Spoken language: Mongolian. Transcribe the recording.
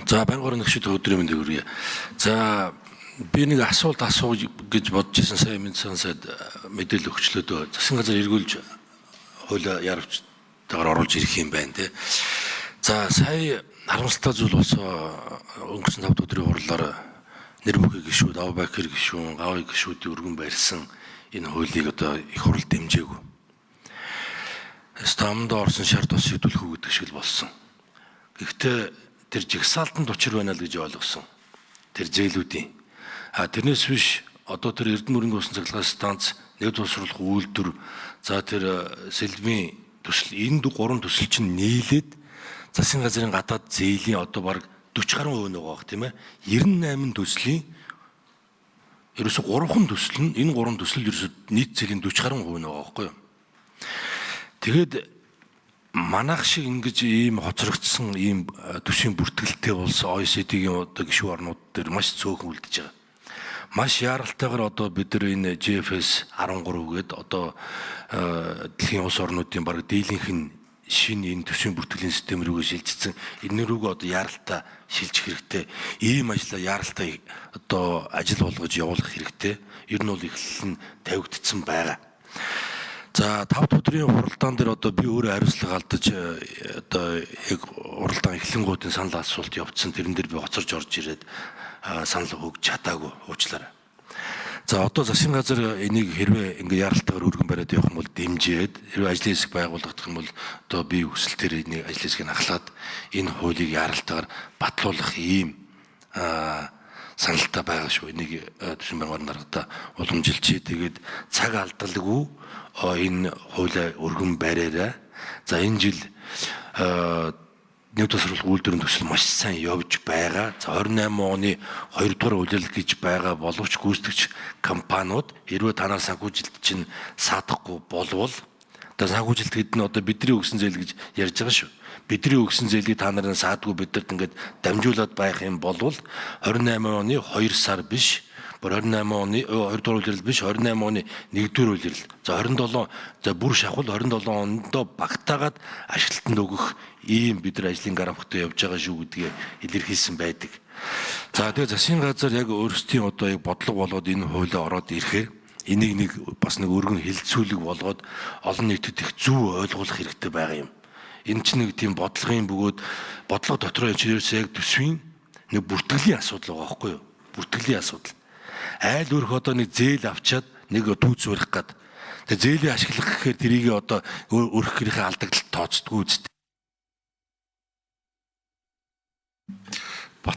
За, байнгын нэгшид өдрийн мэндийг хүргье. За, би нэг асуулт асууя гэж бодож исэн, сая мэдсэн сайд мэдээлэл өгчлөөдөө. Засгийн газар эргүүлж хуулиа яравчтайгаар оруулж ирэх юм байна те. За, сая харамсалтай зүйл болсон, өнгөрсөн 5 өдрийн хурлаар нэр бүхий гишүүд, Авбакер гишүүн, Гавь гишүүдийн өргөн барьсан энэ хуулийг одоо их хурл дэмжээгүй. Стамд орсон шар тус шийдвүлэх гэдэг шиг л болсон. Гэхдээ тэр жигсаалтанд учир байна л гэж ойлгосон. Тэр зээлүүдийн. А тэрнээс биш одоо тэр Эрдэнэ мөрөнгө усан цахилгаан станц, нэг тусруулах үйлдвэр, за тэр сэлбийн төсөл, энэ гурван төсөл чинь нийлээд засгийн газрын гадаад зээлийн одоо бараг 40 гаруй хувь нөгөө бах, тийм ээ. 98 төслийн ерөөсө гурван төсөл нь, энэ гурван төсөл ерөөсө нийт зээлийн 40 гаруй хувь нөгөө байхгүй юу? Тэгээд манайх шиг ингэж ийм хоцрогдсон ийм төсвийн бүртгэлтэй улс OECD-ийн одоо гишүүн орнууд дээр маш цөөхөн үлдэж байгаа. Маш яаралтайгаар одоо бид нар энэ GFS 13 гээд одоо дэлхийн улс орнуудын бараг дийлэнх нь шинэ энэ төсвийн бүртгэлийн систем рүүгээ шилжчихсэн. Энэ рүүгээ одоо яаралтай шилжих хэрэгтэй. Ийм ажлаа яаралтай одоо ажил болгож явуулах хэрэгтэй. Ер нь бол эхлэл нь тавигдсан байгаа. За, 5 дахь өдрийн хуралдаан дээр одоо би өөрөө хариуцлага алдаж одоо яг уралдаан эхлэнгуутын санал асуулт явуулсан. Тэрэн дээр би хоцорж орж ирээд санал өгч чадаагүй, уучлаарай. За, одоо засгийн газар энийг хэрвээ ингээ яаралтайгаар өргөн бариад явах юм бол дэмжиж, хэрвээ ажлын хэсэг байгуулагдах юм бол одоо би хүсэлтээр энийг ажлын хэсгийг ахлаад энэ хуулийг яаралтайгаар батлуулах ийм саналтай байгаа шүү. Энийг төсвийн байнгын даргадаа уламжилчээ. Тэгээд цаг алдалгүй энэ хуулиа өргөн бариарай. За, энэ жил нэг тусруулах үйлдвэрийн төсөл маш сайн явж байгаа. За, 28 оны 2 дугаар улирал гэж байгаа боловч гүйцэтгэгч компаниуд хэрвээ танаа санхүүжилт чинь саадахгүй болвол, одоо санхүүжилт гэдэг нь одоо бидний өгсөн зээл гэж ярьж байгаа шүү. Бидний өгсөн зээлийг та нарын саадгүй бидэрт ингээд дамжуулаад байх юм болвол 28 оны 2 сар биш, бүр 28 оны 2 дугаар улирал биш, 28 оны 1 дугаар улирал. За, 27, за бүр шахвал 27 онд багтаагаад ашиглалтанд өгөх ийм бид нар ажлын графиктой явж байгаа шүү гэдгээ илэрхийлсэн байдаг. За, тэгээ засгийн газар яг өөрсдийн одоо яг бодлого болгоод энэ хуулиа ороод ирэхээр энийг нэг бас нэг өргөн хилцүүлэг болгоод олон нийтэд их зөв ойлгуулах хэрэгтэй байгаа юм. Энэ чинь нэг тийм бодлогын бөгөөд бодлого дотроо энэ чинь ерөөсөө яг төсвийн нэг бүртгэлийн асуудал байгаа байхгүй юу? Бүртгэлийн асуудал. Айл өрх одоо нэг зээл авчаад нэг түүц барих гад. Тэгээ зээлийн ашиглах гэхээр тэрийг одоо өрх гэрийнхээ алдагдал тооцдгоо үсттэй.